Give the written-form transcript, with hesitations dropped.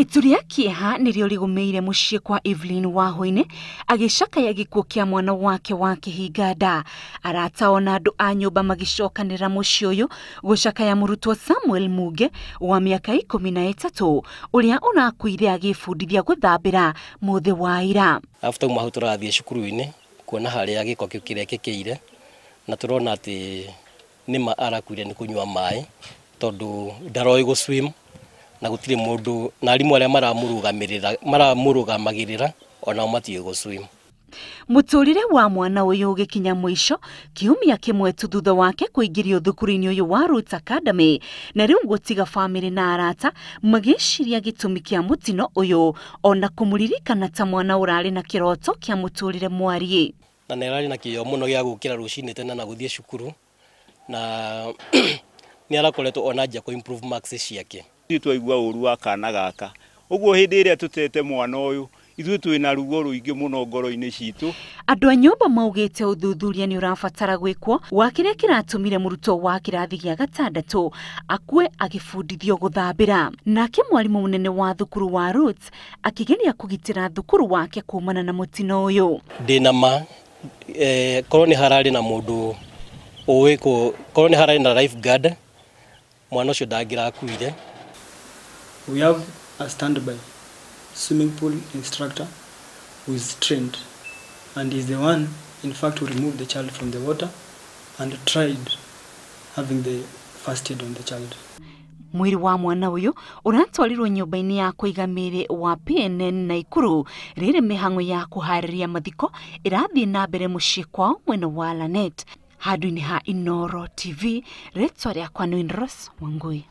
Itu rĩa kĩeha nĩrĩo rĩgũmĩire mũciĩ kwa Evelyn Wahũinĩ agĩcakaya gĩkuũ kĩa mwana wake wa kĩhinga nda. Arata ona andũ a nyũmba magĩcokanĩrĩra mũciĩ ũyũ gũcakaya mũrutwo Samuel Muge wa mĩaka 13 ũrĩa ũrakuire agĩbundithia gũthambĩra mũthĩ wa ira. After uma hau tũrathiĩ cukuru-inĩ kuona harĩa gĩko kĩu kĩrekĩkĩire na tũrona atĩ nĩma arakuire nĩ kũnyua maĩ tondũ ndaroĩ gũ swim na gũtirĩ mũndũ na arimũ arĩa maramũrũgamagĩrĩra onao matiũĩ gũ swim. Mũtũrĩre wa mwana ũyũ ũgĩkinya mũico kiumia kĩmwe tu thutha wake kũingĩrio thukuru-inĩ ũyũ wa Roots Academy, na rĩu gũtiga bamĩrĩ na arata magĩciria gĩtũmi kĩa mũtino ũyũ ona kũmũririkana ta mwana ũrarĩ na kĩroto kĩa mũtũrĩre mwariĩ. Na nĩ ararĩ na kĩyo mũno gĩa gũkĩra rũcinĩ tene na gũthiĩ cukuru na nĩ arakoretwo ona nja kũ improve marks ciake. Ithuĩ twaigua ũru wa kana gaka ũguo hĩndĩ ĩrĩa tũtete mwana ũyũ ithuĩ twĩna ruo rũingĩ mũno ngoro-inĩ citũ. Andũ a nyũmba maugĩte ũthuthuria nĩ ũrabatara gwĩkwo wa kĩrĩa kĩratũmire mũrutwo wa kĩrathi gĩa gatandatũ akue agĩbundithio gũthambĩra. Nake mwarimũ mũnene wa thukuru wa Roots akĩgeria kũgitĩra thukuru wake kumana na mũtino ũyũ. Ndĩna ma korwo nĩ hararĩ na mũndũ ũĩ korwo nĩ hararĩ na lifeguard mwana ũcio ndangĩrakuire. We have a standby swimming pool instructor who is trained and is the one, in fact, who removed the child from the water and tried having the first aid on the child. Mwĩrĩ wa mwana ũyũ ũratwarirwo nyũmba-inĩ ya kũiga mĩĩrĩ wa PNN Naikuru rĩrĩ mĩhang'o ya kũharĩria mathiko ĩrathiĩ na mbere mũciĩ kwao mwena wa Lanet. Handũ-inĩ ha Inooro TV, rĩtwa rĩakwa nĩ Rose Wangui.